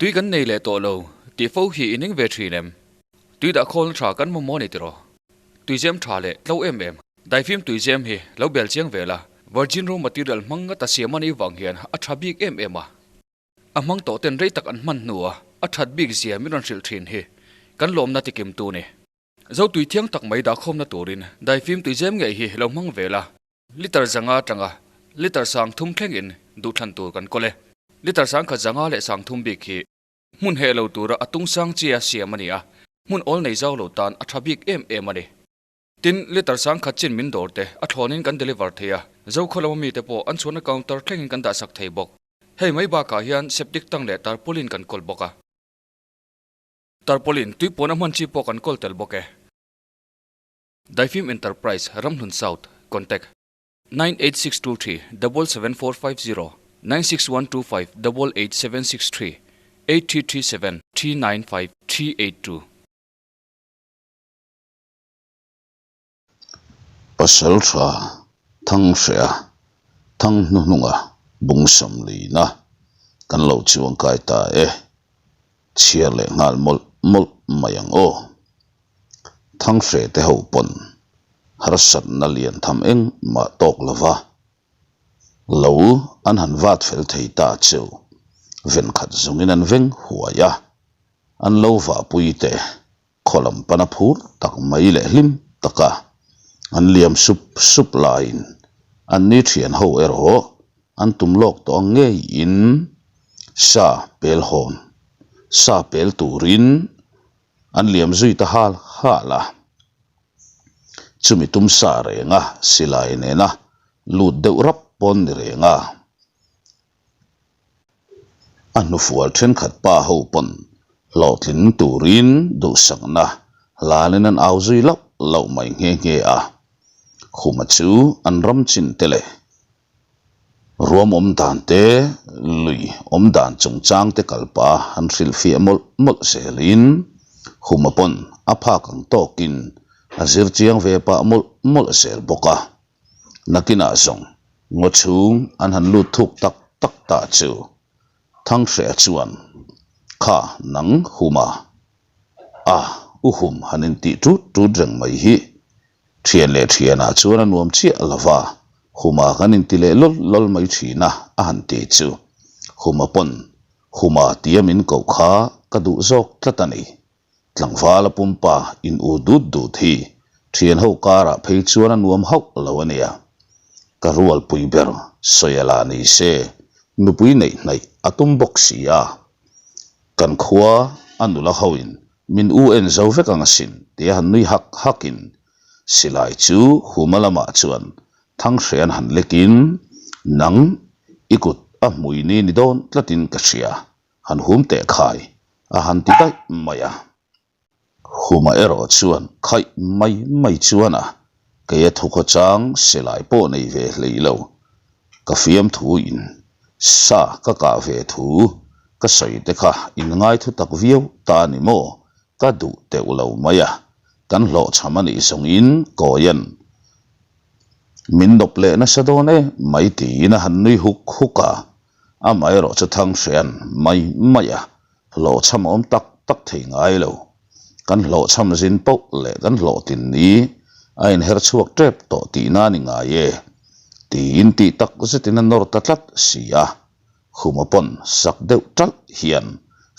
Tui kan nei leh tawh lo tih fo hi i ning ve thin em? Tui dah khawlna tha kan mamawh a ni tiraw? Tuizem tha leh tlo em em. Daifim tuizem hi lo bel chiang ve la, virgin raw material hmang ngata siam a nih vang hian a tha bik em em a. A hmang tawh ten rei tak an hman hnua a that bik zia min rawn hrilh thin hi kan lawmna tikim tu ni. Zo tui thiang tak mai dahkhawmna turin daifim tuizem ngei hi lo hmang ve la. Liter zanga atanga liter sang thum thlengin duhthlan tur kan kawl e. Liter sang khat zanga leh sang thum bik hi hmun heh lo tura a tung sang chia siam a ni a, hmun awl nei zau lo tan a tha bik em em a ni. Tin, liter sang khat chin min dawr te a thlawnin kan deliver thei a, Zokhaw lama mite pawh an chhuahna counter thlengin kan dahsak thei bawk. Hei mai bakah hian septic tank leh tarpaulin kan kawl bawk a. Tarpaulin tui puan a hman chi pawh kan kawl tel bawk e. Daifim Enterprise, Ramhlun South, Contact, 98623 77450 96125 88763 8337 395 382. Pasal tha thang hria thang hnuhnunga bung sawmlina kan lo chuangkai ta e, chhiar leh nghal mawlh mawlh mai ang aw. Thanghre te ho pawn harsatna lian tham engmah tawk lova lo an han vat fel thei ta chu venkhat zungin an veng huai a, an lo vahpui te khaw lam pana phur tak mai leh hlim taka an liam sup sup laiin an ni thian ho erawh an tum lawk tawh ang ngeiin sa pel hawn sa pel turin An liam zui ta hal hal a, chumi tum sa reng a silai nena lut deuh rap pawn ni reng a, a hnufual thenkhat pa ho pawn hlawhtling turin duhsakna hlanin an au zui lauh lauh mai nghe nghe a, khuma chu an ram chin te leh Ruam awm dan te, lui awm dan chungchang te kalpa han hrilhfiah mawlh mawlh zelin Huma pawn a phak ang tawkin a zir chiang ve pah mawlh mawlh zel bawk a. Nakinah zawng ngaw chhung an han lut thuk tak tak ta chu Thanghreh chuan, Kha nang Huma, a u Hum han intih tut tut reng mai hi Thian leh thianah chuan a nuam chiah lo va, Huma kan inti leh lawl lawl mai thin a, a han ti chu. Huma pawn, Huma tia min koh kha ka duh zawk tlat a ni. Tlangvala pumpa in u dut dut hi thian ho karah phei chuan a nuam hauh lo a nia. Ka rualpui ber Sawiala ni se, nupui neih hnaih a tum bawk si a. Kan khua a nula hoin Min u en zo vek ang asin, tia han nui hak hakin silai chu Huma lamah chuan Thanghrean han lekin, Nang, i kut a hmui ni ni dawn tlatin ka hria, han hum teh khai, a han ti daih mai a. Huma erawh chuan khaih mai mai chuan a, kei a thukhaw chang silai pawh nei ve hlei lo, ka fiamthu in sa ka kah ve thu ka sawi te kha in ngai thu tak viau ta ni maw ka duh teuh lo mai a, kan hlawhchham a nih zawng in Kawian min nawp leh nasa dawn e mai tiin a han nui huk huk a, amaherawh chu Thanghrean mai mai a hlawhchham awm tak tak thei ngai lo. Kan hlawhchham zin poh leh kan hlawhtlin ni a inher chhuak tep tawh tihna a ni ngai e tiin tih tak zetin a nawr ta tlat si a. Khuma pawn sak deuh ṭalh hian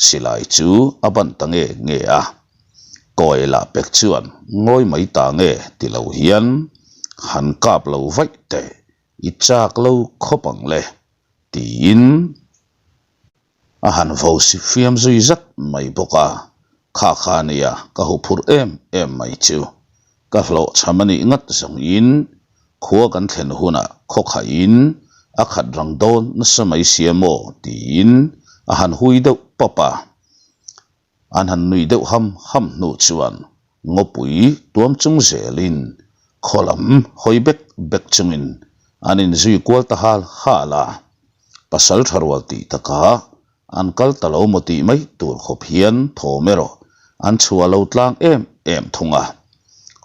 silai chu a ban ta nge nge a. Kawi lah pek chuan ngawi mai ta nge ti lo hian han kap lo vaih teh i chak lo khawp ang le tiin A han vo si fiam zui zat mai bawk a, kha kha nia ka hu phurh em em mai chu. Ka hlawhchham a nih ngat zawngin khua kan thlen hunah khaw khahin a khat rang dawn nasa mai sia maw tiin a han hui deuh pap a. An han nui deuh ham ham hnu chuan ngawpui tuam chung zelin khaw lam hawi bek bek chungin an inzui kual ta hal hal a. Pasal tha rual tih takah an kal ta lo maw tih mai tur khawp hian thawm erawh an chhuah lo tlang em em thung a.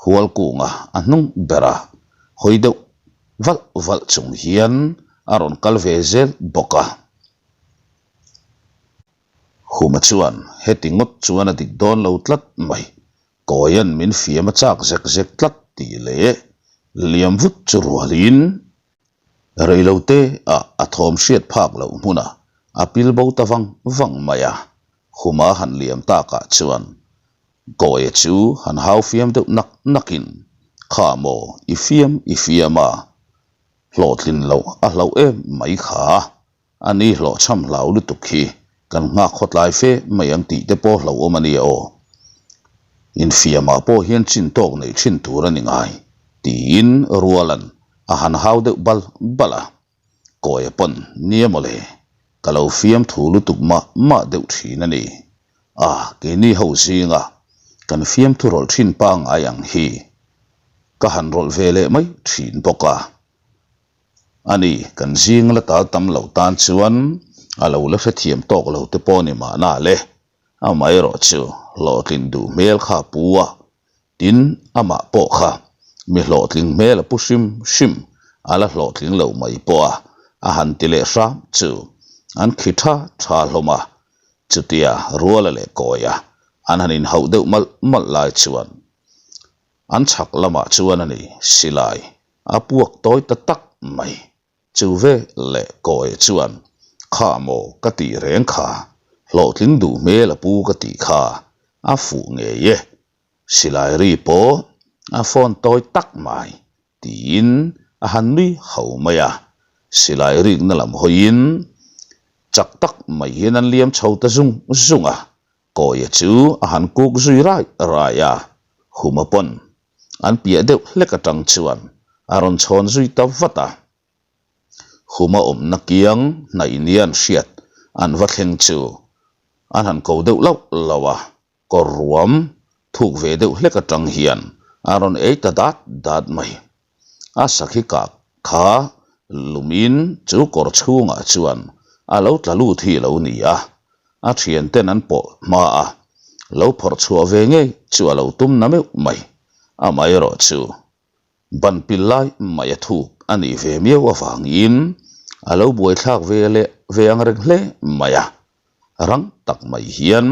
Hual kunga a hnung bera hawi deuh valh valh chung hian a rawn kal ve zel bawk a. Khuma chuan heti ngawt chuan a dik dawn lo tlat mai, Kawia'n min fiam a chak zek zek tlat tih leh liam vut chu rualin reilote ah a thawm hriat phak loh hmunah a pil bo ta vang vang mai a, Khuma han liam takah chuan Kawia chu han hau fiam deuh nak nakin, Kha maw, i fiam i fiam a, hlawhtlin loh a hlauh em mai kha. A ni hlawhchham hlau lutuk hi kan nghak khawtlai fe mai ang tih te pawh hlauhawm a nia aw. Infiamah pawh hian chin tawk neih thin tur a ni ngai, tiin Rualan a han hau deuh bal bal a. Kawia pawn nia mawle, ka lo fiam thu lutuk mah mah deuh thin a ni. A, keini ho zinga kan fiamthu rawlh thin pangngai ang hi ka han rawlh ve leh mai thin bawk a. A ni, kan zing la tal tam lo tan chuan a lo la hrethiam tawk lo te pawh ni mahna le. Amaherawh chu hlawhtlin duh hmel kha a pu a, tin amah pawh kha mi hlawhtling hmel a pu hrim hrim, a la hlawhtling lo mai pawh a, a han ti leh hram chu an khi tha tha hlawm a. Chutia Ruala leh Kawia an han inhauh deuh malh malh lai chuan an chhak lamah chuan a ni silai A puak tawi ta tak mai. Chu ve leh Kawi chuan, Kha maw ka tih reng kha, hlawhtling duh hmel a pu ka tih kha, a fuh ngei e. Silai ri pawh a phone tawi tak mai, tiin a han nui ho mai a. Silai rikna lam hawiin chak tak mai hian an liam chho ta zung zung a. Kawia chu a han kuk zui rai rai a, Huma pawn An piah deuh hlek atang chuan a rawn chhawn zui ta vat a. Huma awmna kiang hnaih nia an hriat an va thleng chu an han ko deuh lauh lauh a, kawr ruam thuk ve deuh hlek atang hian a rawn ei ta dat dat mai. A sakhi kah kha lumin chu kawr chhungah chuan a lo tla lut hi a lo ni a, a thianten an pawh hma a, lo phawrh chhuah ve ngei chu a lo tum na meuh mai. Amaherawh chu ban pil lai mai a thuk a nih ve miau avangin a lo buaithlak ve leh ve ang reng hle mai a, rang tak mai hian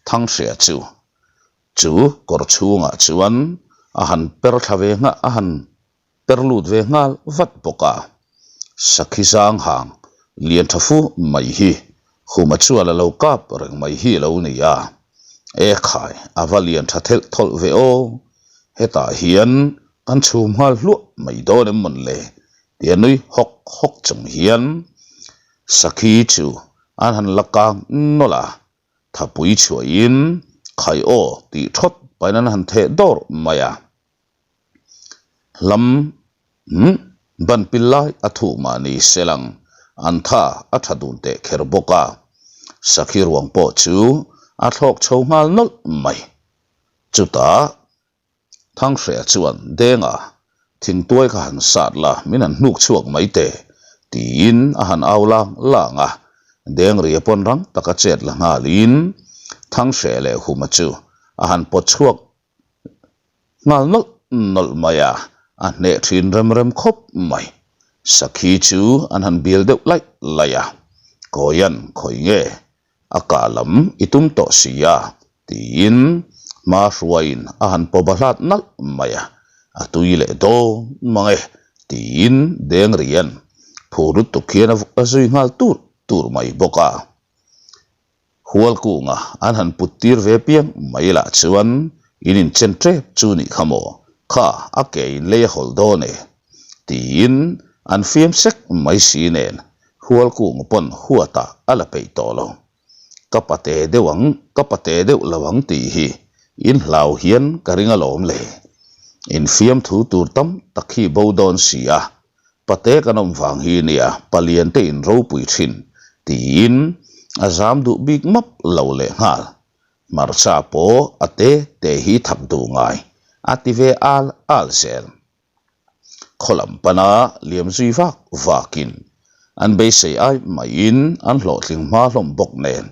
Thanghreh chu Chu kawr chhungah chuan a han per thla ve nghah a han per lut ve nghal vat bawk a. Sakhi zang hang lian tha fu mai hi Huma chuan a lo kap reng mai hi a lo ni a. E khai, a va lian tha thelh thawlh ve aw. Hetah hian kan chhum nghal hluah mai dawn em mawn le? tia nui hawk hawk chung hian Sakhi chu an han la kang nawlh a. Thapui chhuahin khai aw tih thawt pahin an han theh dawr mai a. Hlam umm ban pil lai a thuh mah ni se lang an tha a tha dun teh kher bawk a. Sakhi ruang pawh chu a thlawk chho nghal nawlh mai. Chutah Thanghreh chuan, Denga, thingtuai kha han sat la, min han hnuk chhuak mai teh, tiin a han au lang lang a. Dengria pawn rang taka chet la nghalin Thanghreh leh Huma chu a han pawt chhuak nghal nawlh nawlh mai a, a hneh thin rem rem khawp mai. Sakhi chu an han bial deuh laih laih a, Kawian khawi nge A kah lam i tum tawh si a, tiin hma hruaiin a han pawp a hlat nalh mai a, a tui leh dawn mang e, tiin Dengrian phur lutuk hian a zui nghal tur tur mai bawk a. Hualkunga an han put tir ve piang mai lah chuan in inchen tep chu nih kha maw, kha a ke in lei a hawlh dawn e, tiin an fiam sek mai si nen Hualkung pawn huatah a la peih tawh lo. Ka pate deuh ang, ka pate deuh lo ang tih hi in hlau hian ka ring alawm le. In fiamthu tur tam tak hi bo dawn si a, pate kan awm vang hi nia palian te in ropui thin tiin a zam duh bik map lo lehnghal. Hmarcha pawh a te te hi thak duh ngai a ti ve al al zel. Khaw lam pana liam zui vak vakin an beisei ai maiin an hlawhtling hma hlawm bawk nen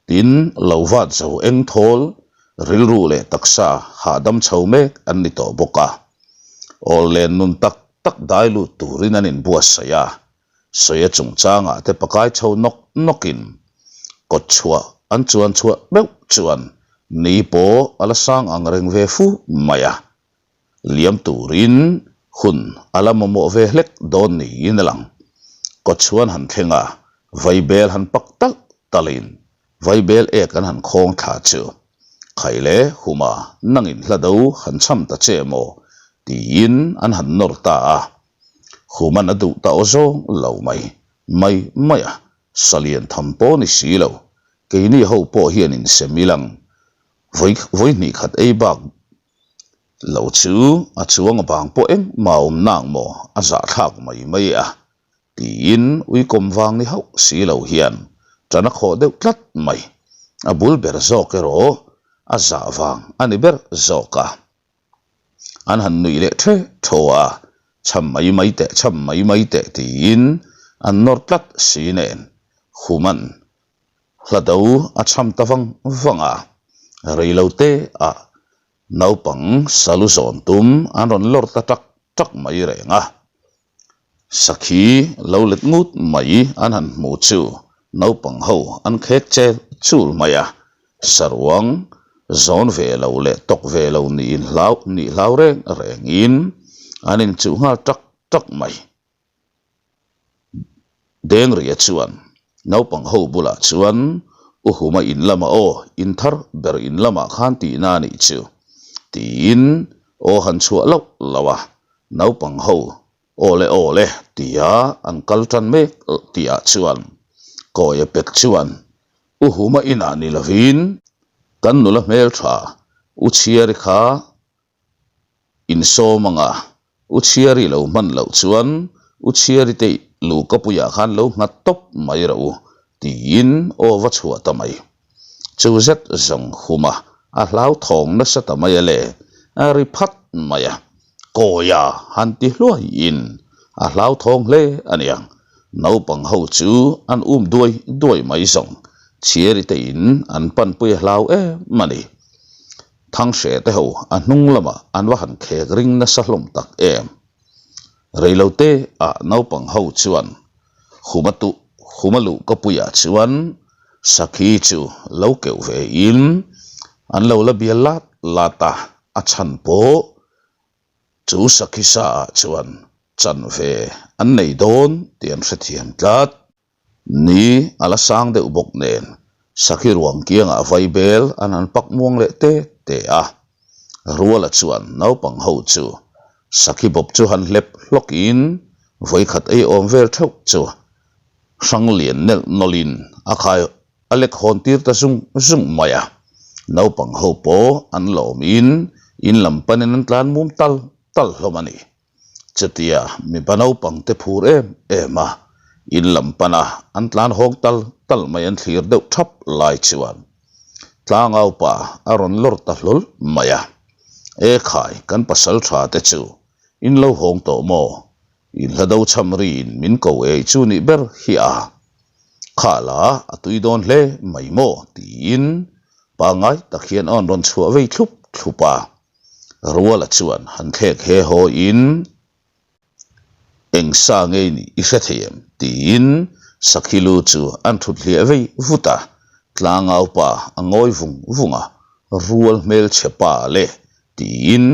tin lo vat zo eng thawl rilru leh taksa hahdam chho mek an ni tawh bawk a. Awl len nun tak tak dai lut turin an inbuatsaih a, Sawia chungchangah te pakai chho nawk nawkin kawtchhuah an chuan chhuah meuh chuan ni pawh a la sang ang reng ve fu mai a. Liam turin hun a la mamawh ve hlek dawn niin a lang. Kawchhuan han thleng a, vaibel han pak talh talhin vaibel ek an han khawng thla chu. Khai le Huma nangin hla do han cham ta che maw? tiin an han nawr ta a. Human a duh ta aw zawng lo mai mai mai a, salian tham pawh ni si lo. Keini ho pawh hian insem ilang vawi vawi hnih khat ei bak lo chu a chuang vang pawh engmah awm nang maw a zahthlak mai mai a tiin uikawm vang ni hauh si lo hian tan a khawh deuh tlat mai. A bul ber zawk erawh a zah vang a ni ber zawk a. An han nuih leh the thaw a, cham mai mai teh, cham mai mai teh tiin an nawr tlat si nen Human hla do a cham ta vang vang a, reilo te ah naupang salu zawn tum an rawn lawr ta tak tak mai reng a. Sakhi lo let ngut mai an han hmu chu naupang ho an khek chel chul mai a, saruang zawn ve lo leh tawk ve lo niin hlau nih hlau reng rengin an inchuh nghal tak tak mai. Dengria chuan naupang ho bulah chuan U Huma in lamah aw, in thar ber in lamah khan tihna a nih chu tiin aw han chhuah loh loh a, naupang ho aw le aw le tia an kal tan mek tihah chuan Kawia pek chuan U Huma inah ni lovin kan nula hmeltha U Chhiari kha Insawm anga U Chhiari lo hman loh chuan U Chhiari te luhkapuiah khan lo nghat tawp mai rawh u tiin aw va chhuah ta mai. Chu zet zawng huma a hlauthawng nasa ta mai a le, a ri phat mai a, Kawia han ti hluaiin a hlauthawng hle a niang. Naupang ho chu an um duai duai mai zawng Chhiari te in an panpui a hlau em a ni. Thanghreh te ho a hnung lamah an va han khek ring nasa hlawm tak em. Reilote ah naupang ho chuan Huma tuh Huma luh ka puiah chuan Sakhi chu lo keuh ve in an lo la bial lat lat a, a chhan pawh chu Sakhi sa ah chuan chan ve an nei dawn tih an hrethiam tlat. Ni a la sang deuh bawk nen Sakhi ruang kiangah vaibel an han pak muang leh te te a. Ruala chuan naupang ho chu Sakhi bawp chu han hlep hlawkin vawikhat ei awm vel theuh chu hrang lian nelh nawlhin a khai a lek hawn tir ta zung zung mai a. Naupang ho pawh an lawmin in lam panin an tlan mum tal tal hlawm a ni. Chutia mipa naupang te phur em em a, in lam pana an tlan hawng tal tal mai an thlir deuh thap lai chuan tlangau pa a rawn lawr ta hlawl mai a, E khai kan pasal tha te chu in lo hawng tawh maw? In hla do cham riin min ko ei chu nih ber hi a, kha la a tui dawn hle mai maw? tiin pangngai tak hian a rawn chhuah vei thlup thlup a. Ruala chuan han thlek he haw in, Eng sa ngei nih i hre thei em? tiin Sakhi lu chu an thut hliah vei vut a, Tlangau pa a ngawi vung vung a, Rual hmelchhe pa le tiin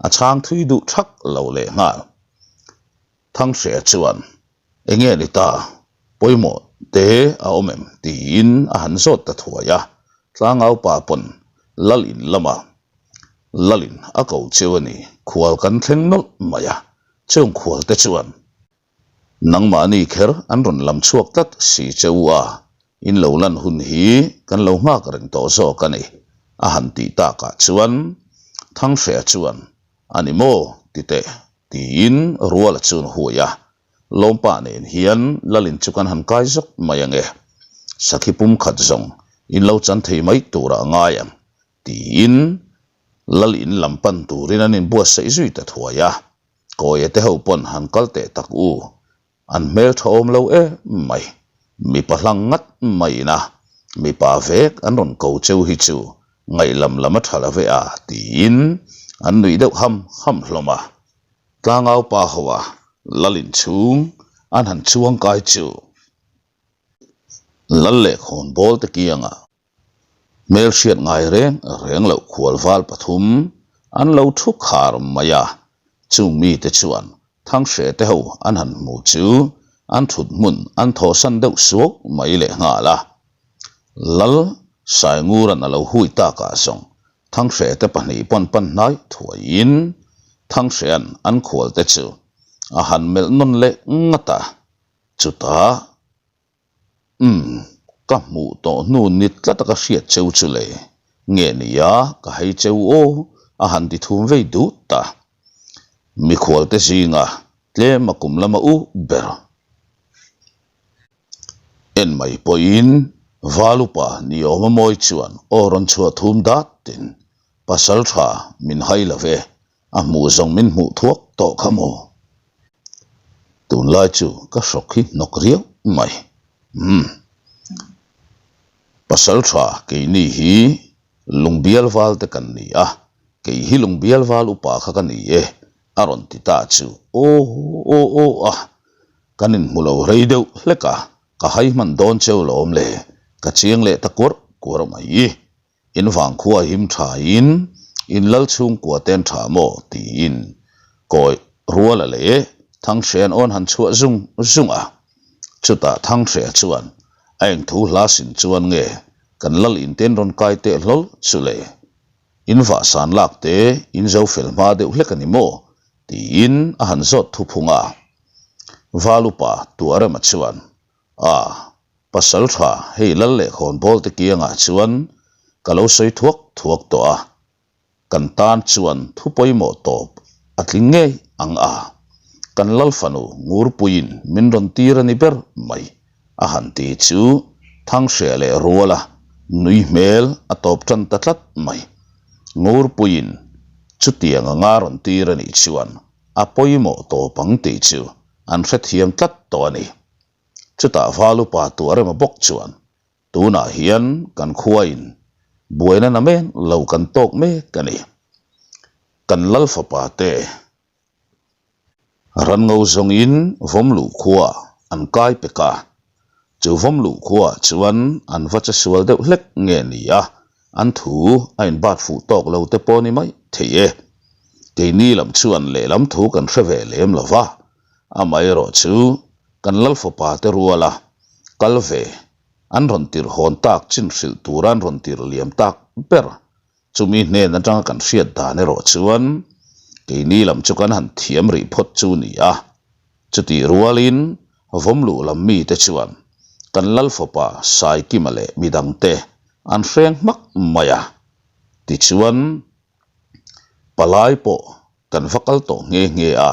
a chhang thui duh thak lo leh nghal. Thanghreh chuan, Enge ni ta? Pawimawh te a awm em? tiin a han zawt ta thuai a, Tlangau pa pawn Lal in lamah Lalin a ko cheu a ni, khual kan thleng nawlh mai a, chung khual te chuan nangmahni kher an rawn lam chhuak tlat si che u a, in lo lan hun hi kan lo nghak reng tawh zawk a ni, a han tih takah chuan Thanghreh chuan a ni maw ti teh tiin Ruala chuan huai a, Lawmpa nen hian Lalin chu kan han kai zawk mai ange, Sakhi pumkhat zawng in lo chan thei mai turah a ngai ang Tiin Lal in lam pan turin an inbuatsaih zui ta thuai a, Kawia te ho pawn han kal teh tak u, an hmel tha awm lo em mai, mipa hlang ngat maiin a, mipa vek an rawn ko cheu hi chu ngaihlam lam a tha lo ve a tiin an nuih deuh ham ham hlawm a. Tlangau pa ho a Lal in chhung an han chuang kai chu Lal leh khawnbawl te kiangah. Hmelhriat ngai reng reng loh khualval pathum an lo thu khar mai a, chung mite chuan Thanghreh te ho an han hmu chu an thut hmun an thawhsan deuh suau mai leh nghal a. Lal Saingura'n a lo hui takah zawng Thanghreh te pahnih pawn pan hnai thuaiin Thanghrea'n an khual te chu a han melh nawn leh ngat a, chutah Umm, ka hmuh tawh hnu ni tlat a ka hriat cheu chu le, nge nia ka hei cheu aw a han ti thum vei dut ta. Mikhual te zinga tlem a kum lama u ber. En mai pawhin Valupa ni awm a mawi chuan aw rawn chhuah thum dat tin pasal tha min hai lo ve A hmuh zawng min hmuh thuak tawh kha maw? Tunlai chu ka hrawk hi hnawk riau mai. Umm. Pasal tha keini hi Lungbial val te kan ni a, kei hi Lungbial val upa kha ka ni e, a rawn ti ta chu aw aw aw a, kan inhmu lo rei deuh hlek a, ka hai hman dawn cheu lawm le, ka chiang leh ta kuarh kuarh mai. In vangkhua him thain in lal chhungkua ten tha maw tiin kawi ruala leh Thanghren awn han chhuah zung zung a. Chutah Thanghrea chuan a eng thu hla sin chuan nge kan lal in ten rawn kai teh hlawl chu le? In vahsan lak te in zo fel hma deuh hlek a ni maw? tiin a han zawt thuphung a. Valupa Tuarema chuan a. Pasal tha, hei lal leh khawnbawl te kiangah chuan ka lo sawi thuak thuak tawh a, kan tan chuan thu pawimawh tawp a tling ngei ang a, kan lal fanu Ngurpuiin min rawn tir a ni ber mai, a han ti chu Thanghreh leh Ruala nui hmel a tawp tan ta tlat mai. Ngurpuiin chutiang anga rawn tir a nih chuan a pawimawh tawp ang tih chu an hrethiam tlat tawh a ni. Chutah Valupa Tuarema bawk chuan, Tunah hian kan khuain buaina na men lo kan tawk mek a ni. Kan lal fapa te ranngo zawngin vawmluh khua an kai pek a, chu vawmluh khuaah chuan an va che sual deuh hlek nge ni a, an thu a inbat fuh tawk lo te pawh ni mai thei e. Keini lam chuan lehlam thu kan hre ve lem lo va, Amaherawh chu kan lal fapa te ruala kal ve an rawn tirh hawn tak chin hrilh tura an rawn tirh liam tak ber chumi hnen atanga kan hriat dan erawh chuan keini lam chu kan han thiam rih phawt chu ni a. Chutih rualin vawmluh lam mite chuan kan lal fapa Saikima leh midangte an hreng hmak mai a. Tichuan palai pawh Kan va kal tawh nghe nghe a,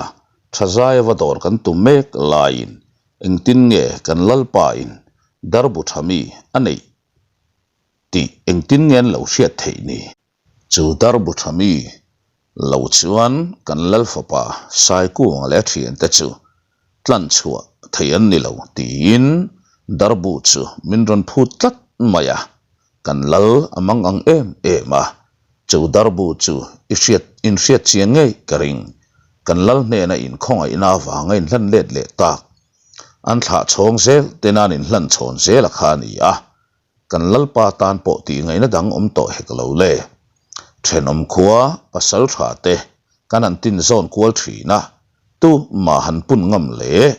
Thazaia va dawr kan tum mek laiin engtin nge kan Lalpa in darbu tha mi a neih tih engtin nge an lo hriat theih ni? Chu darbu tha mi lo chuan kan Lal fapa Saikunga leh a thiante chu tlan chhuah thei an ni lo tiin darbu chu min rawn phut tlat mai a, kan Lal a mang ang em em a, Chu darbu chu i hriat in hriat chiang ngei ka ring. Kan lal hnena inkhawngaihna avanga inhlan let leh tak. An thlah chhawng zel te nan inhlan chhawn zel a kha a ni a. Kan lalpa tan pawh tih ngaihna dang awm tawh hek lo le. Thenawm khua pasal tha te kan han tin zawn kual thin a, tu mah han pun ngam leh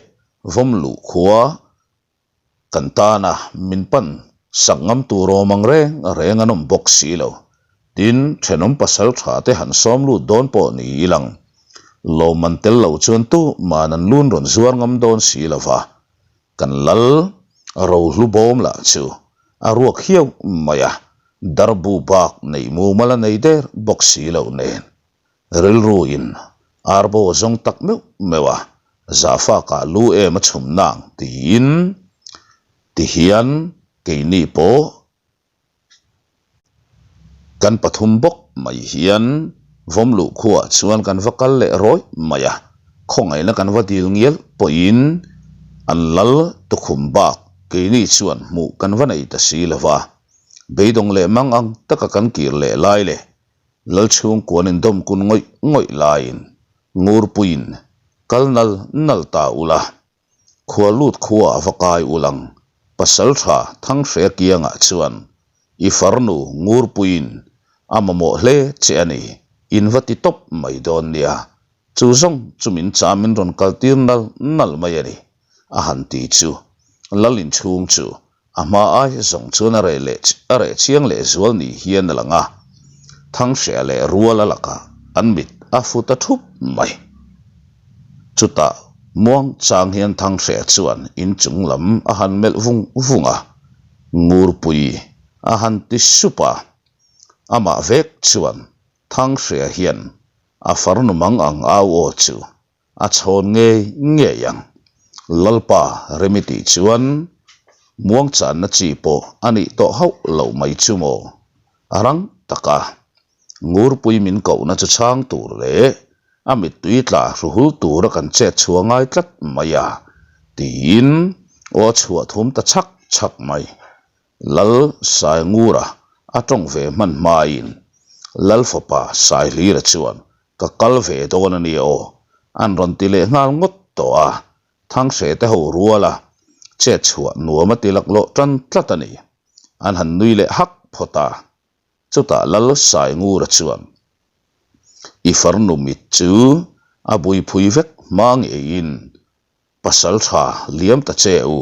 vawm luh khua Kan tana min pan sak ngam tur awm ang reng reng an awm bawk si lo. Tin, thenawm pasal tha te han sawm lut dawn pawh ni ilang. Lawmman tel lo chuan tu man an lun rawn zuar ngam dawn si lo va. Kan lal rohlu bawm lah chu a ruak hiau mai a, darbu bak neih mumal a nei der bawk si lo nen. Rilru in arbo a zawng tak meuh meuh a, zahfakah lu em a chhum nang tiin tihian keini pawh kan pathum bawk mai hian vawmluh khuaah chuan kan va kal leh rawih mai a, khawngaihna kan va dil ngial pawhin an lal tukhum bak keini chuan hmuh kan va nei ta si lo va, beidawng leh mang ang taka kan kir leh lai leh Lalchhungkuan indawm kun ngawih ngawih laiin Ngurpuiin kal nal nal ta ula, khua lut khua a va kai ul ang, pasal tha Thanghrea kiangah chuan. I farnu Ngurpuiin a mamawh hle che a ni, in va ti tawp mai dawn nia. Chu zawng chu min cham min rawn kaltir nal nal mai a ni, a han ti chu. Lal inchhung chu a hma ai zawng chuan a reh leh a reh chiang leh zual ni hian a lang a, Thanghreh leh Ruala lakah an mit a fu ta thup mai. Chutah muang chang hian Thanghreh chuan inchung lam a han melh vung vung a, Ngurpui a han ti sup a, amah vek chuan Thanghreh hian a farnu mang ang au aw chu A chhawn ngei ngei ang. Lalpa remi tih chuan muangchanna chi pawh a nih tawh hauh loh mai chu maw? A rang tak a. Ngurpui min kohna chu chhang tur leh a mittui tla hruhul tura kan chet chhuah ngai tlat mai a, tiin aw a chhuah thum ta chhak chhak mai. Lal Saingura a tawng ve hman hmain Lal fapa Saihlira chuan Ka kal ve dawn a nia aw, an rawn ti leh nghal ngawt tawh a, Thanghreh te ho rual a, chet chhuah nuam a ti laklawh tan tlat a ni. An han nui leh hak phawt a, chutah Lal Saingura chuan, I farnu mit chu a buiphui vek hma ngeiin Pasal tha liam ta che u,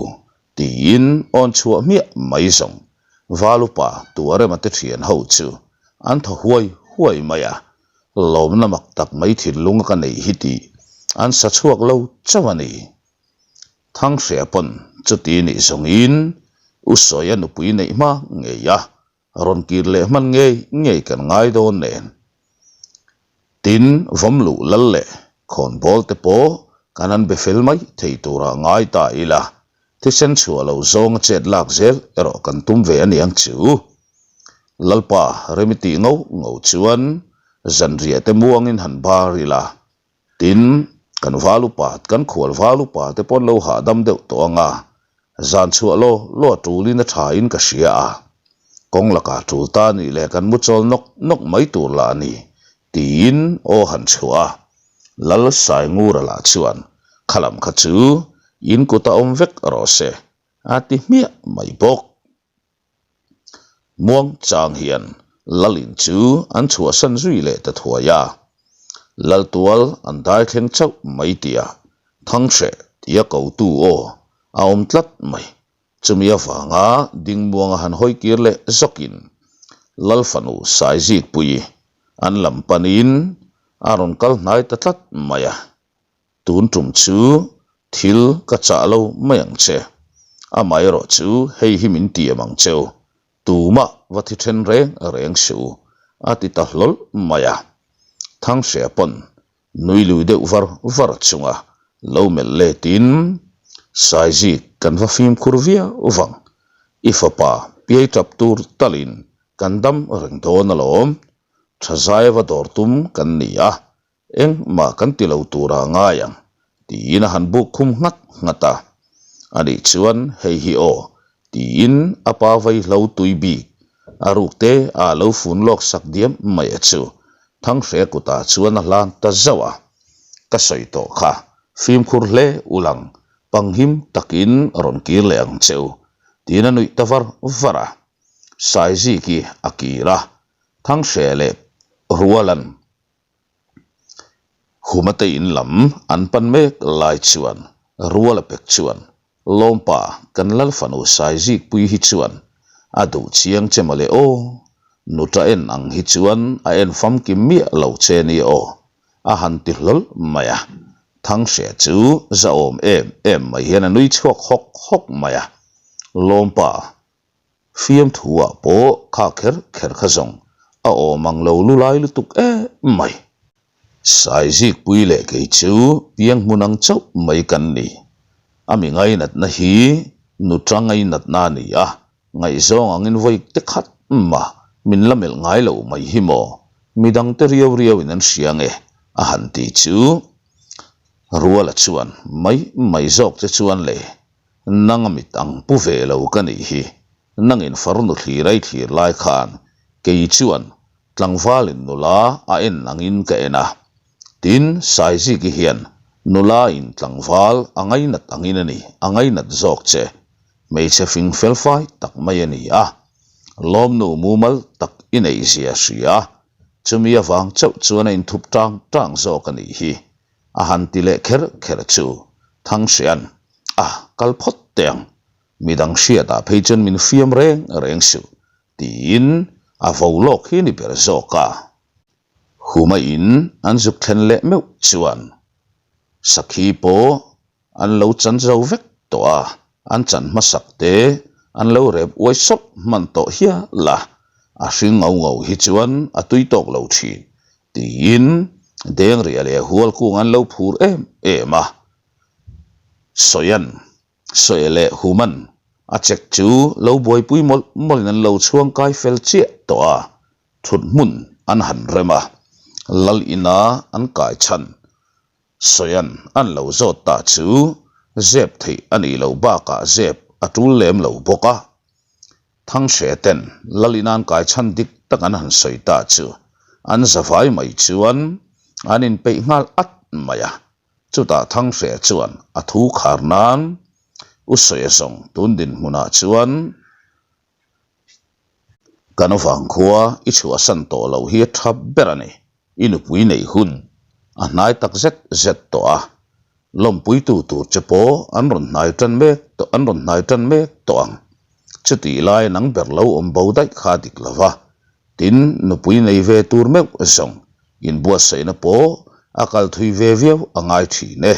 tiin awn chhuah hmiah mai zawng. Valupa Tuarema te thian ho chu an thaw huai huai mai a, lawmna mak tak mai thinlung a ka neih hi tih an sa chhuak lo chauh a ni. Thanghreh pawn chuti nih zawngin U Sawia nupui neih hma ngei a, Rawn kir leh hman ngei ngei kan ngai dawn nen. Tin, vawmluh lal leh khawnbawl te pawh kan han be fel mai thei turah ngai ta ila, thisen chhuah lo zawnga chet lak zel erawh kan tum ve a ni ang chu. Lalpa remi tih ngo ngo chuan zanriah te muangin han bar ila, Tin, kan val upa, kan khual val upa te pawn lo hahdam deuh tawh ang a, zan chhuah law law a tulin a thain ka hria a, kawng lakah tul ta nih leh kan mu chawl nawk nawk mai tur lah a ni, tiin aw han chhuah a. Lal Saingura lah chuan, Khalam kha chu in kut a awm vek rawh se, a ti hmiah mai bawk. Muang chang hian Lalin chu an chhuahsan zui leh ta thuai a, Laltual an dai thleng chauh mai tia Thanghreh tia kotu aw a awm tlat mai. Chumi avanga Dingmuanga han hawi kir leh zawkin Lalfanu Saizikpui an lam panin a rawn kal hnai ta tlat mai a. Tun tum chu thil ka chah lo mai ang che. Amaherawh chu hei hi min tiam ang cheu, tumah va thi then reng reng suh u, a ti ta hlawl mai a. Thanghreh pawn nui lui deuh var var chunga lo melh letin, Saizik kan va fimkhur viau vang, i fapa piai tap tur talin kan dam reng dawn alawm, tha zai va dawr tum kan ni a, Engmah kan ti lo tura ngai ang, tiin a han buk khum nghat nghat a. Ani chuan, Hei hi aw, tiin a pa vaihlo tui bik a ruk te a lo fun lawk sak diam mai a chu Thanghreh kutah chuan a hlan ta zauh a. Ka sawi tawh kha, fimkhur hle ulang, panghim takin rawn kir leh ang che u, tiin a nuih ta var var a. Saiziki a kir a, Thanghreh leh Rualan Humate in lam an pan mek lai chuan Ruala pek chuan Lawmpa kan lal fanu Saizikpui hi chuan a duh chiang che mawle aw, nuta en ang hi chuan a en famkim miah lo che nia aw a han ti hlawl mai a. Thanghreh chu zahawm em em mai hian a nui chhuak hawk hawk mai a. Lawmpa Fiamthu-ah pawh kha kher kher kha zawng a awm ang lo lu lai lutuk em mai. Saizikpui leh kei chu piang hmun ang chauh mai kan ni. A mi ngainatna hi nuta ngainatna a ni a, ngaihzawng angin vawi te khat mah min la melh ngai lo mai hi maw? Midangte riau riauin an hria nge? a han ti chu Ruala chuan mai mai zawk che chuan le Nang a mit ang pu ve lo ka nih hi, nangin farnu thlir ai thlir lai khan kei chuan tlangvalin nula a en angin ka en a. Tin, Saiziki hian nula in tlangval a ngainat angin a ni, a ngainat zawk che. Hmeichhe fing felfai tak mai a ni a. Lawmnu mumal tak i neih zia hria, chumi avang chauh chuan a inthup tang tang zawk a nih hi, a han ti leh kher kher chu Thangsian, A, kal phawt teh ang, midang hriatah phei chuan min fiam reng reng suh, tiin a vo lawk hi ni ber zawk a. Huma in an zuk thlen leh meuh chuan sakhi pawh an lo chan zo vek tawh a, an chan hmasak te an lo rep uai sawp hman tawh hial a, a hring ngau ngau hi chuan a tui tawk lo thin tiin Dengria leh Hualkung an lo phur em em a, Sawian Sawi leh Human a chek chu lo buaipui mawlh mawlhin an lo chhuang kai fel chiah tawh a, thut hmun an han rem a, Lal ina an kai chhan Sawian an lo zawt ta chu zep theih a nih loh bakah zep a tul lem lo bawk a. Thangse ten Lal ina an kai chhan dik tak an han sawi ta chu an zavai mai chuan an inpeih nghal at mai a. Chutah Thangse chuan a thu khar nan U Sawia zawng tun dinhmunah chuan Kan vangkhua i chhuahsan tawh loh hi a tha ber a ni. I nupui neih hun a hnai tak zet zet tawh a, lawmpuitu tur che pawh an rawn hnai tan mek tawh an rawn hnai tan mek tawh ang. Chutih lai nang ber lo awm bo daih kha dik lo va, tin nupui nei ve tur meuh zawng inbuatsaihna pawh a kal thui ve viau a ngai thin e.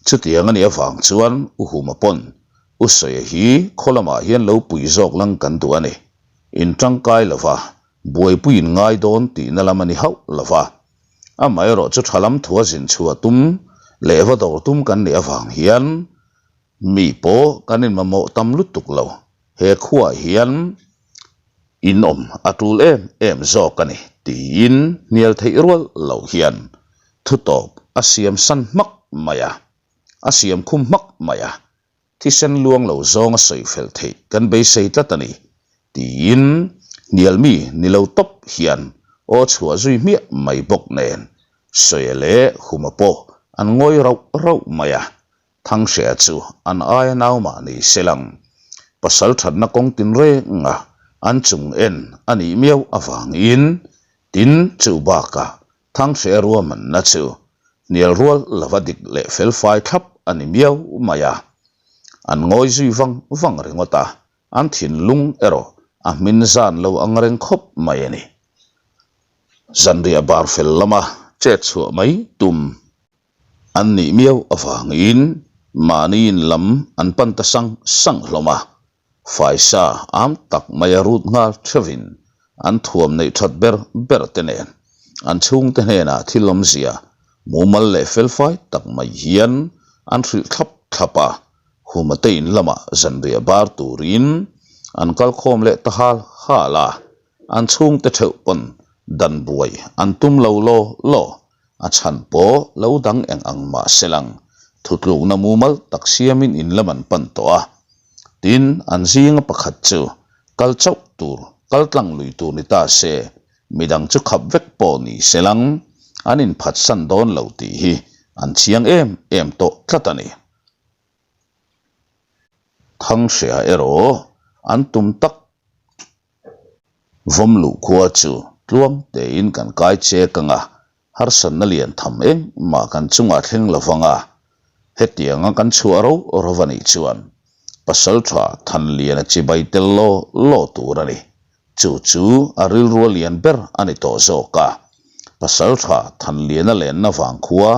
Chutiang a nih avang chuan U Huma pawn U Sawia hi khaw lamah hian lo pui zawk lang kan duh a ni. In tangkai lo va, buaipui in ngai dawn tihna lam a ni hauh lo va. Amaherawh chu tha lam thua zin chhuah tum leh va dawr tum kan nih avang hian mi pawh kan inmamawh tam lutuk lo. He khuaah hian in awm a tul em em zawk a ni tiin hnial theih rual lo hian thutawp a siam san hmak mai a, a siam khum hmak mai a, thisen luang lo zawng a sawi fel theih kan beisei tlat a ni tiin hnial mi ni lo tawp hian aw chhuah zui hmiah mai bawk nen Sawia leh Huma pawh an ngawi rauh rauh mai a. Thanghreh chu an aia nau mah ni se lang. Pasal thatna kawng tinrenga an chung en a nih miau avangin tin chu bakah Thanghreh ruahmanna chu hnial rual lova dik leh felfai thlap a ni miau mai a. An ngawi zui vang vang ringawt a, an thinlung erawh a hmin zan lo ang reng khawp mai a ni. Zanriah bar fel lama chet chhuah mai tum. An nih miau avangin mahni in lam an pan ta sang sang hlawm a, faisa am tak mai a rut nghal theuhin an thuam neih that ber ber te nen an chhungte hnenah thil awmzia mumal leh felfai tak mai hian an hrilh thlap thlap a, Humate in lamah zanriah bar turin an kalkhawm leh ta hal hal a, an chhungte theuh pawn dan buai an tum lo law law. A chhan pawh lo dang eng ang mah se lang, thutlukna mumal tak siamin in lam an pan tawh a. Tin, an zinga pakhat chu kal chauh tur, kal tlang lui tur ni ta se, midang chu khap vek pawh ni se lang, an inphatsan dawn lo tih hi an chiang em em tawh tlat a ni. Thanghreh erawh an tum tak Vawm luh khua chu tluang tein kan kai chek ang a, harsatna lian tham engmah kan chungah thleng lo vang a, hetianga kan chhuah ro ro a nih chuan pasal tha Thanliana chibai tel law law tur a ni. Chu chu a rilrua lian ber a ni tawh zawk a, pasal tha Thanliana lenna vang khua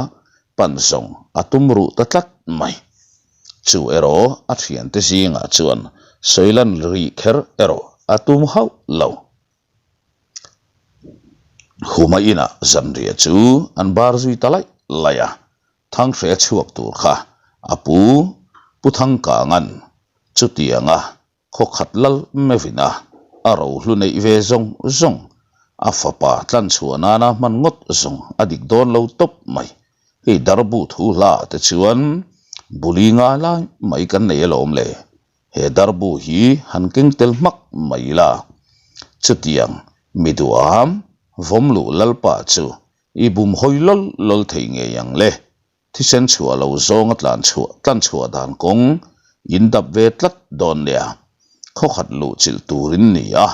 pan zawng a tum ruh ta tlat mai. Chu erawh a thiante zingah chuan sawilan rih kher erawh a tum hauh lo. Huma inah zanriah chu an bar zui ta laih laih a, Thanghreh chhuak tur kha a pu Pu Thangkanga'n chutianga Khaw khat lal mevin a, a rohlu neih ve zawng zawng, a fapa tlan chhuah nana hman ngawt zawng a dik dawn lo tawp mai. Hei darbu thu hla ah te chuan buli nga lai mai kan nei alawm le, he darbu hi han keng tel hmak mai ila. Chutiang mi duham vawm luh lalpa chu i bum hawi lawl lawl thei ngei ang le. Thisen chhuah lo zawnga tlan chhuah tlan chhuah dan kawng in dap ve tlat dawn nia. Khawkhat luh chilh turin ni a,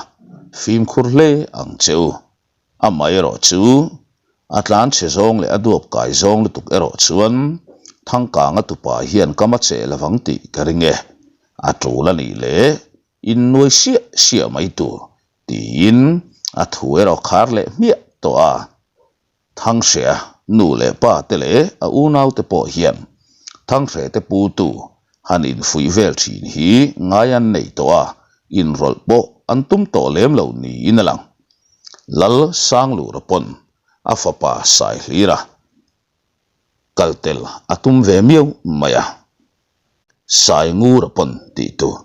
fimkhur hle ang che u. Amaherawh chu, a tlan chhe zawng leh a duap kai zawng lutuk erawh chuan Thangkanga tupa hian kam a cheh lovang tih ka ring e. A tul a nih leh innuai siah siah mai tur tiin a thu erawh khar leh hmiah tawh a. Thanghrea nu leh pa te leh a unau te pawh hian Thanghre te putu han infuih vel thin hi ngai an nei tawh a, inrawlh pawh an tum tawh lem lo niin a lang. Lal Sanglura pawn a fapa Saihlira kal tel a tum ve miau mai a. Saingura pawn tih tur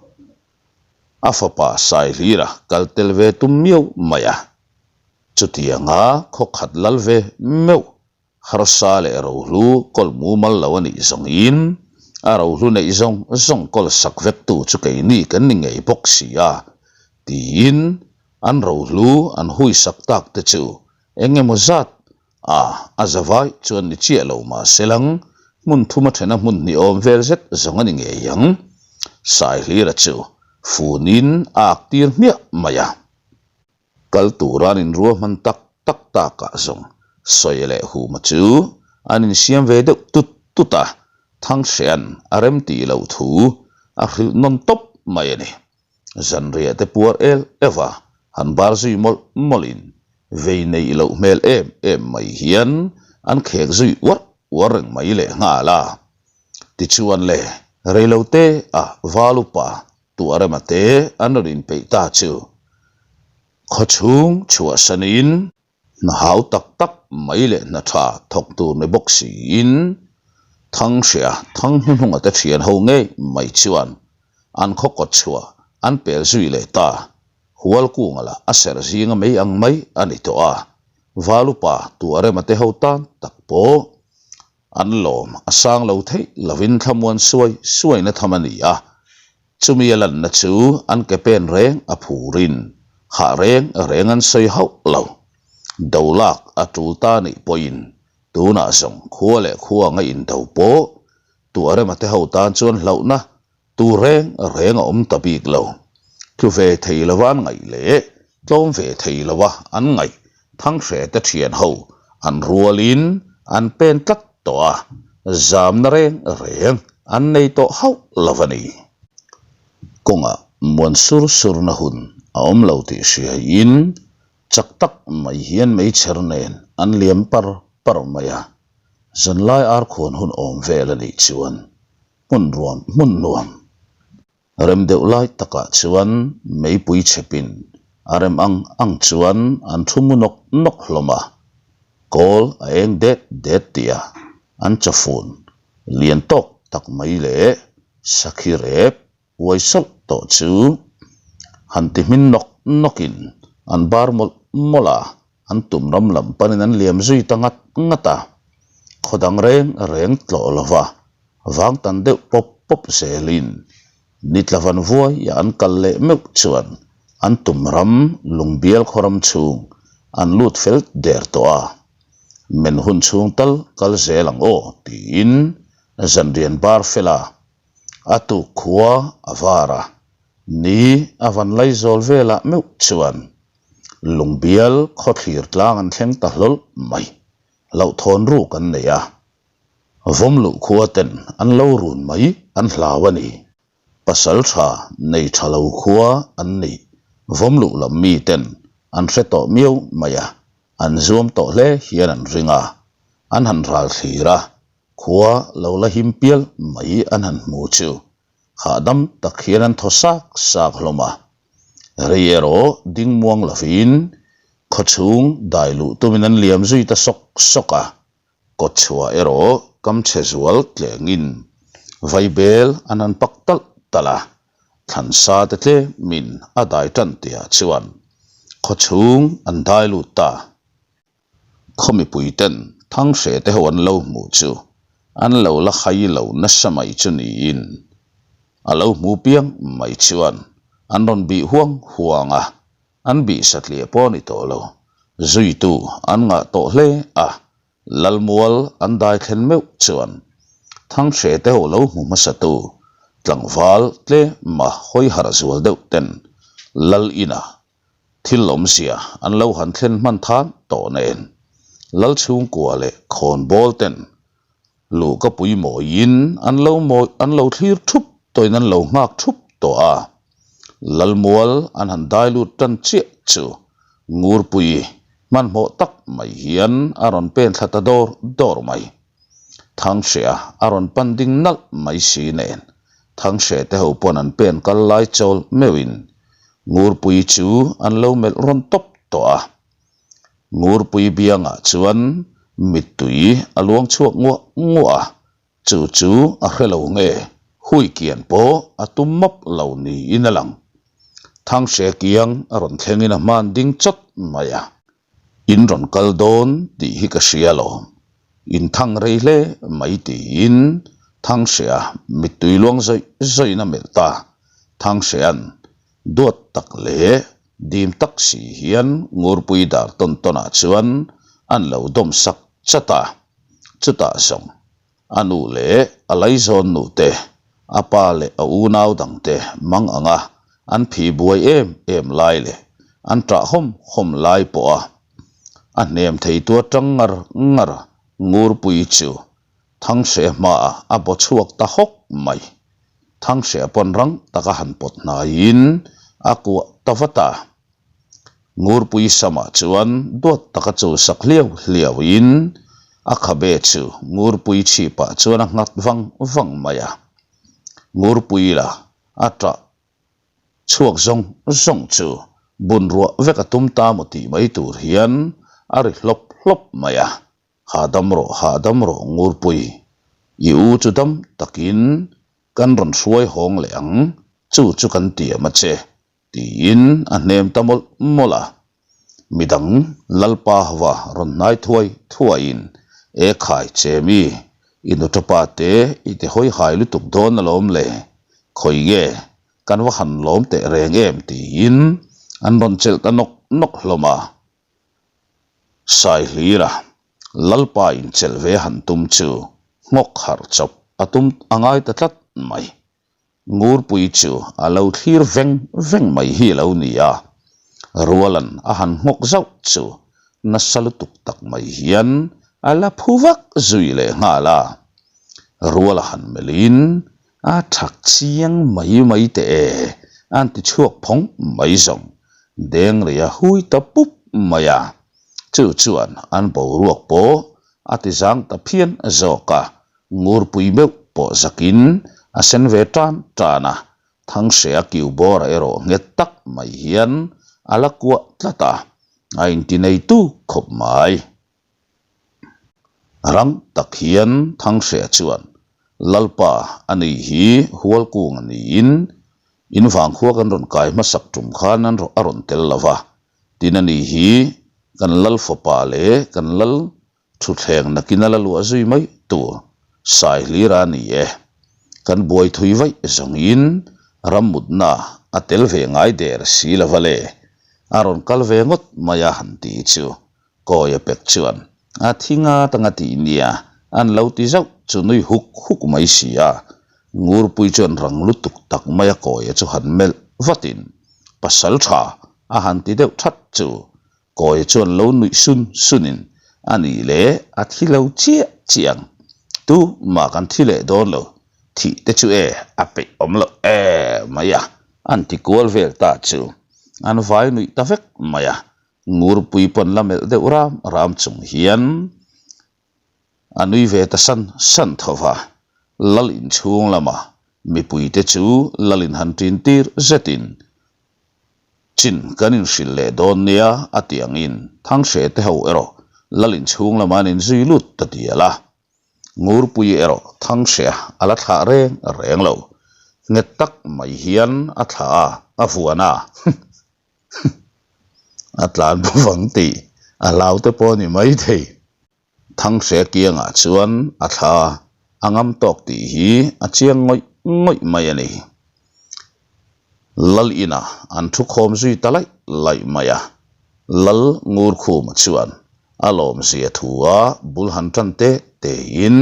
a fapa Saihlira kal tel ve tum miau mai a. Chutianga khaw khat lal ve meuh harsa leh rohlu kawl mumal lo a nih zawngin a rohlu neih zawng zawng kawl sak vektu chu keini kan ni ngei bawk si a tiin an rohlu an hui sak tak te chu eng emaw zat A, a zavai chuan ni chiah lo mah se lang, hmun thuma thena hmun hnih awm vel zet zawng a ni ngei ang. Saihlira chu funin a ak tir hmiah mai a. Kal tura an inruahman tak tak takah zawng sawi leh huma chu an insiam ve deuh tut tut a, Thangsean a rem tih loh thu a hrilh nawn tawp mai a ni. Zanriah te puar el euh a, han bar zui mawlh mawlhin vei neih loh hmel em em mai hian an khek zui uarh uarh reng mai leh nghal a. Tichuan le, reilote a val upa Tuahrema te an rawn inpeih ta chu khawchhung chhuahsanin Hna hau tak tak mai leh hna tha thawk tur ni bawk siin Thanghria thang hnuhnunga te thian ho ngei mai chuan an khaw kawt chhuah an pel zui leh ta. Hualkunga lah a serh zinga mei ang mai a ni tawh a, Valupa Tuarema te ho tan tak pawh An lawm a sang lo theih lovin thlamuan suai suaina tham a ni a, chumi a lanna chu an ke pen reng a phurin hah reng reng an sawi hauh lo. Do lak a tul ta nih pawhin tunah zawng khua leh khua anga indo pawh tuah rema te ho tan chuan hlauhna Tu reng reng a awm ta bik lo. Tlu ve thei lova an ngaih leh tlawm ve thei lova an ngaih Thanghre te thian ho an rualin an pen tlat tawh a, zamna reng reng an nei tawh hauh lo a ni. Kawngah muan sur surna hun a awm lo tih hriaiin chak tak mai hian meichher nen an liam par par mai a, zanlai arkhuan hun awm vel a nih chuan Hmun ruam hmun nuam rem deuh lai takah chuan meipui chhepin a rem ang ang chuan an thu mu nawk nawk hlawm a, kawl a eng det det tih a an chawfun lian tawk tak mai leh sakhi rep uai sawlh tawh chu han ti hmin nawk nawkin an bar mawlh mawlh a. An tum ram lam panin an liam zui ta ngat ngat a, khaw dang reng reng tlawh lova vang tan deuh pawp pawp zelin ni tla van vuaia an kal leh meuh chuan an tum ram lungbial khaw ram chhung an lut fel der tawh a, men hun chhung tal kal zel ang aw tiin zanrian bar fela a tuk khua a var a, ni a van laizawl velah meuh chuan Lungbial khawthlir tlang an thleng ta hlawl mai. Hlauhthawn ruk an nei a, vawm luh khua ten an lo run mai an hlau a ni. Pasal tha nei tha lo khua an nih vawm luh lam mi ten an hre tawh miau mai a, an zuam tawh hle hian an ring a, an han ral thlir a, khua lo la him pial mai an han hmu chu hahdam tak hian an thaw sak sak hlawm a. Rei erawh ding muang lovin khawchhung dai luh tumin an liam zui ta sawk sawk a, kawtchhuah erawh kam chhe zual tlengin vaibel an han pak talh talh a, thlansa te tlemin a dai tan tihah chuan khawchhung an dai lut ta. Khaw mipuiten Thanghre te ho an lo hmuh chu an lo la hai lo nasa mai chu niin a lo hmu piang mai chuan an rawn bih huang huang a, an bih satliah pawh a ni tawh lo, zuitu an ngah tawh hle a, Lalmual an dai thlen meuh chuan Thanghre te ho lo hmu hmasatu. Tlangval tlema hawi harh zual deuh ten Lal inah thil awmzia an lo han thlen hman than tawh nen Lal chhungkua leh khawnbawl ten luhka pui mawiin an lo mawi an lo thlir thup tawhin an lo nghak thup tawh a. Lalmual an han dai lut tan chiah chu Ngurpui hmanhmawh tak mai hian a rawn pen thla ta dawr dawr mai. Thanghreh-a a rawn pan ding nalh mai si nen Thanghreh te ho pawn an pen kal lai chawl meuhin Ngurpui chu an lo melh rawn tawp tawh a. Ngurpui biangah chuan mittui a luang chhuak nguah nguah a, chu chu a hre lo nge hui kian pawh a tum map lo niin a lang. Thanghreh kiang a rawn thlengin a hman ding chawt mai a. In rawn kal dawn tih hi ka hria alawm, in thang rei hle mai tiin Thanghreh-a mittui luang zawih zawihin a melh ta. Thanghreh-a'n duat tak leh dim tak si hian Ngurpui dar tawn tawnah chuan an lo dawm sak chat a, chutah zawng A nu leh a laizawn nu te, a pa leh a unau dang te mang anga an phi buai em em lai leh an ṭah hawm hawm lai pawha a hnem theitu aṭang ngar ngar Ngurpui chu Thanghreh hmaah a baw chhuak ta hawk mai. Thanghreh pawn rang taka han pawt hnaiin a kuah ta vat a. Ngurpui samah chuan duat taka chu sak hliau hliauin a khabe chu Ngurpui chhipah chuan a nghat vang vang mai a. Ngurpui la a ṭah chhuak zawng zawng chu bunruah vek a tum ta maw tih mai tur hian a ri hlawp hlawp mai a. Hahdam rawh, hahdam rawh Ngurpui, i u chu dam takin kan rawn hruai hawng leh ang, chu chu kan tiam a che. Tiin a hnem ta mawlh mawlh a. Midang Lalpa hva rawn hnai thuai thuaiin, E khai che mi, i nutapa te i ti hawi hai lutuk dawn alawm le, khawi nge kan va han lawm teh reng em tiin an rawn chelh ta nawk nawk hlawm a. Saihlira Lalpa inchelh ve han tum chu nghawk harh chawp a tum a ngai ta tlat mai. Ngurpui chu a lo thlir veng veng mai hi a lo ni a, Rualan a han nghawk zauh chu nasa lutuk tak mai hian a la phu vak zui leh nghal a. Ruala han melhin a thak chiang mai mai teh e, an ti chhuak phawng mai zawng Dengrei a hui ta pup mai a, chu chuan an boruak pawh a ti zang ta phian zawk a. Ngurpui meuh pawh zakin a sen ve tan tan a, Thanghreh-a kiu bawra erawh nghet tak mai hian a la kuah tlat a, a inti neitu khawp mai. Rang tak hian Thanghreh chuan, Lalpa, a ni hi Hualkung a niin, in vangkhua kan rawn kai hmasak tum khan an a rawn tel lo va, tin a ni hi kan Lal fapa leh kan Lal Thutthleng nakin a la luah zui mai tur sai hlir a ni e. Kan buai thui vaih zawngin rammutna a tel ve ngai der si lo va le. A rawn kal ve ngawt mai a han ti chu Kawia pek chuan a thi ngat anga tih nia an lo ti zauh chu nui huk huk mai si a. Ngurpui chuan rang lutuk tak maia Kawia chu han melh vatin pasal tha a han ti deuh that chu Kawi chuan lo nuih sun sunin, A nih leh a thi lo chiah chiah ang. Tu mah kan thi leh dawn lo, thih te chu e a peih awm loh e mai a, an ti kual vel ta chu an vai nuih ta vek mai a. Ngurpui pawn la melh deuh ram ram chung hian a nui ve ta san san tho va, Lal inchhung lama mipuite chu Lal in han ṭin tir zetin Chin kan inhrilh leh dawn nia a tih angin Thanghreh te ho erawh Lal inchhung lamah an inzui lut ta dial a. Ngurpui erawh Thanghreh a la thlah reng reng lo. Nghet tak mai hian a thlah a, a vuan a. A tlan bawk ang tih a hlau te pawh a ni maithei. Thanghreh kiangah chuan a thla a ngam tawk tih hi a chiang ngawih ngawih mai a ni. Lal inah an thu khawm zui ta laih laih mai a, Lal Ngurkhuma chuan a lawmzia thua bul han tan te tein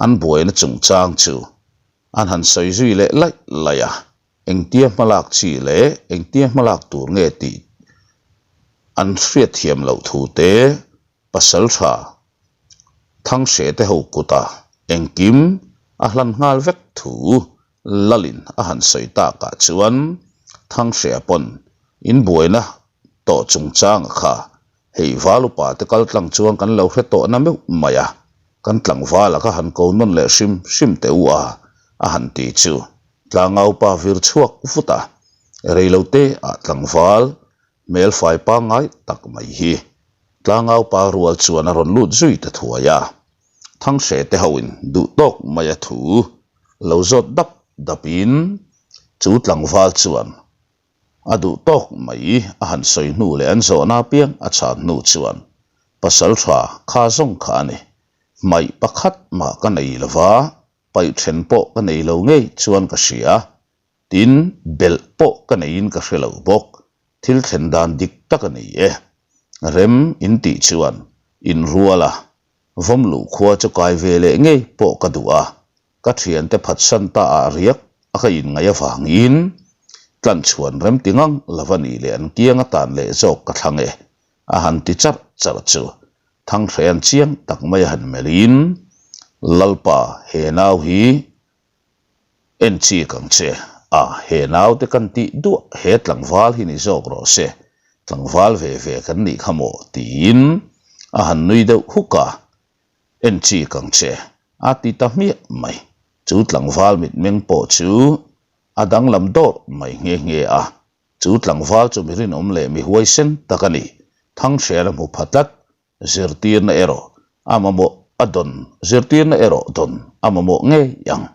an buaina chungchang chu. An han sawi zui leh laih laih a, engtia hmalak chi leh engtia hmalak tur nge tih an hriatthiam loh thu te, pasal tha Thangse te ho kutah engkim a hlan nghal vek thu Lalin a han sawi takah chuan Thangse pawn inbuaina tawh chungchanga kha Hei val upa te kal tlang chuan kan lo hre tawh na meuh mai a, kan tlangval a ka han ko nawn leh hrim hrim teh u a, a han ti chu tlangau pa vir chhuak vut a, reilo te ah tlangval hmel fai pangngai tak mai hi tlangau pa rual chuan a rawn lut zui ta thuai a, Thangse te ho in duh tawk mai a thu lo zawt dap dap in chu tlangval chuan A duh tawk mai a han sawi hnu leh an zawhna apiang a chhan hnu chuan pasal tha kha zawng kha a ni. Hmaih pakhat mah ka nei lo va, paih then pawh ka nei lo ngei chuan ka hria. Tin, belh pawh ka neiin ka hre lo bawk. Thil thlen dan dik tak a ni e. Rem in tih chuan inrual a, vawm luh khua chu kai ve leh ngei pawh ka duh a. Ka thiante phatsan ta ah riak a ka inngaih avangin tlanchhuan rem ti ngang lova nih leh an kiang atan leh zawk ka thlang e, a han ti charh charh chu Thanghreh'an chiang tak mai a han melhin, Lalpa, he nau hi en chik ang che, a, he naute kan tih duah he tlangval hi ni zawk rawh se, tlangval ve ve kan nih kha maw? tiin a han nui deuh huk a. En chik ang che, a ti ta hmiah mai. Chu tlangval mitmeng pawh chu a danglam dawrh mai nghe nghe a. Chu tlangval chu mi rinawm leh mi huaisen tak a ni. Thanghrel a hmu pha tlat, zirtirna erawh a mamawh a dawn, zirtirna erawh dawn a mamawh ngei ang.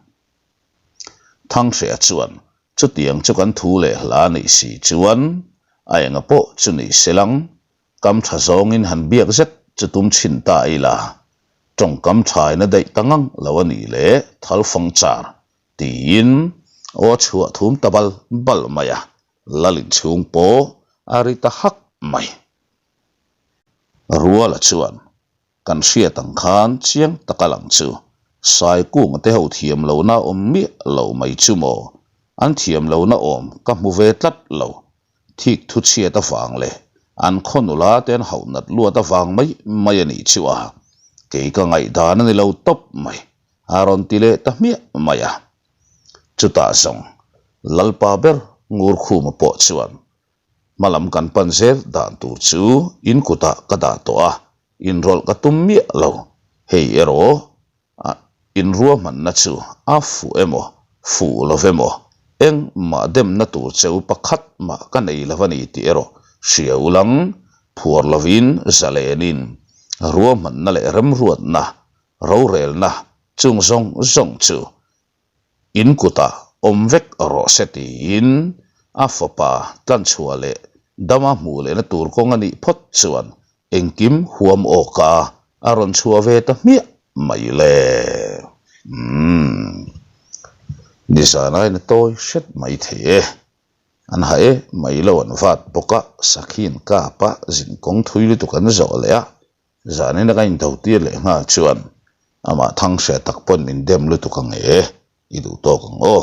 Thanghreh chuan chutiang chu kan thu leh hla nih si chuan a enga pawh chu ni selang Kam tha zawngin han biak zet chu tum chhin ta ila, tawngkam thain a daih ta ngang lo a nih leh thal fang char tiin aw chhuah thum ta bal bal mai a, lal inchhung pawh a ri ta hak mai. Ruala chuan Kan hriat ang khan chiang tak a lang chu Saikunga te ho thiam lohna awm miah lo mai chu maw? An thiam lohna awm ka hmu ve tlat lo. Thik thu chhiat avang leh an khaw nula te an hauh nat luat avang mai mai a nih chu a, kei ka ngaihdan a ni lo tawp mai, a rawn ti leh ta hmiah mai a. Chutah zawng Lalpa ber Ngurkhuma pawh chuan Hmalam kan pan zel dan tur chu in kutah ka dah tawh a, inrawlh ka tum miah lo. Hei erawh a inruahmanna chu a fuh emaw, fuh lo emaw, engmah demna tur cheu pakhat mah ka nei lo a ni tih erawh hria ulang, phuar lovin zalenin ruahmanna leh remruatna, rorelna chung zawng zawng chu In kutah awm vek rawh se tiin a fapa tlanchhuah leh dama hmuh lehna tur kawng a nih phawt chuan engkim huam awka a rawn chhuah ve ta hmiah mai le. Umm. Nizan aina tawi hret mai thei e. An ha e mai lo an vat bawk a, sakhi in kap a, zinkawng thui lutuk an zawh leh a, Zanin a ka into tir leh nghal chuan amah thang hre tak pawn min dem lutuk ang e, i duh tawk ang aw.